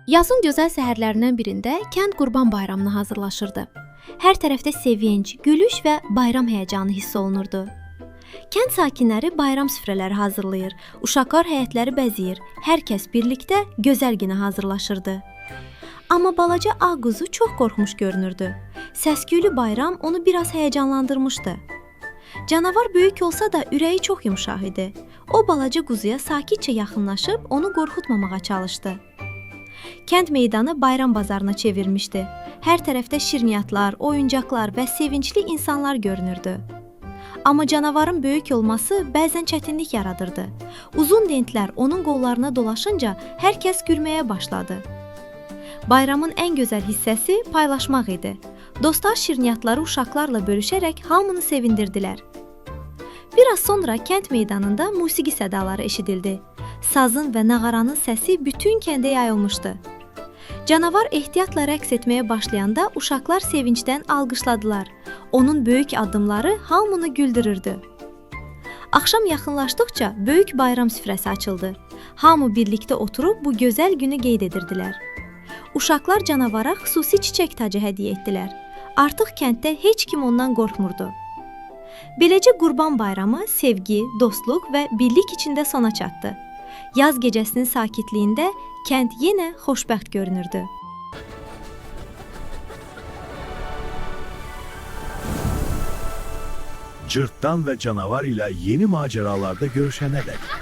Yazın gözəl səhərlərindən birində kənd Qurban Bayramına hazırlaşırdı. Hər tərəfdə sevinc, gülüş və bayram həyəcanı hiss olunurdu. Kənd sakinləri bayram süfrələri hazırlayır, uşaqlar həyətləri bəzəyir, hər kəs birlikdə gözəl günə hazırlaşırdı. Amma balaca ağ quzu çox qorxmuş görünürdü. Səs-küylü bayram onu biraz həyəcanlandırmışdı. Canavar böyük olsa da ürəyi çox yumşaq idi. O balaca quzuya sakitcə yaxınlaşıb onu qorxutmamağa çalışdı. Kənd meydanı bayram bazarına çevrilmişdi. Hər tərəfdə şirniyyatlar, oyuncaqlar və sevincli insanlar görünürdü. Amma canavarın böyük olması bəzən çətinlik yaradırdı. Uzun lentlər onun qollarına dolaşınca hər kəs gülməyə başladı. Bayramın ən gözəl hissəsi paylaşmaq idi. Dostlar şirniyyatları uşaqlarla bölüşərək hamını sevindirdilər. Biraz sonra kənd meydanında musiqi sədaları eşidildi. Sazın və nağaranın səsi bütün kəndə yayılmışdı. Canavar ehtiyatla rəqs etməyə başlayanda uşaqlar sevincdən alqışladılar. Onun böyük addımları hamını güldürürdü. Axşam yaxınlaşdıqca böyük bayram süfrəsi açıldı. Hamı birlikdə oturub bu gözəl günü qeyd edirdilər. Uşaqlar canavara xüsusi çiçək tacı hədiyyə etdilər. Artıq kənddə heç kim ondan qorxmurdu. Beləcə Qurban Bayramı sevgi, dostluq və birlik içində sona çatdı. Yaz gecəsinin sakitliyində kənd yenə xoşbəxt görünürdü. Cırtdan ve canavar ile yeni maceralarda görüşene dek.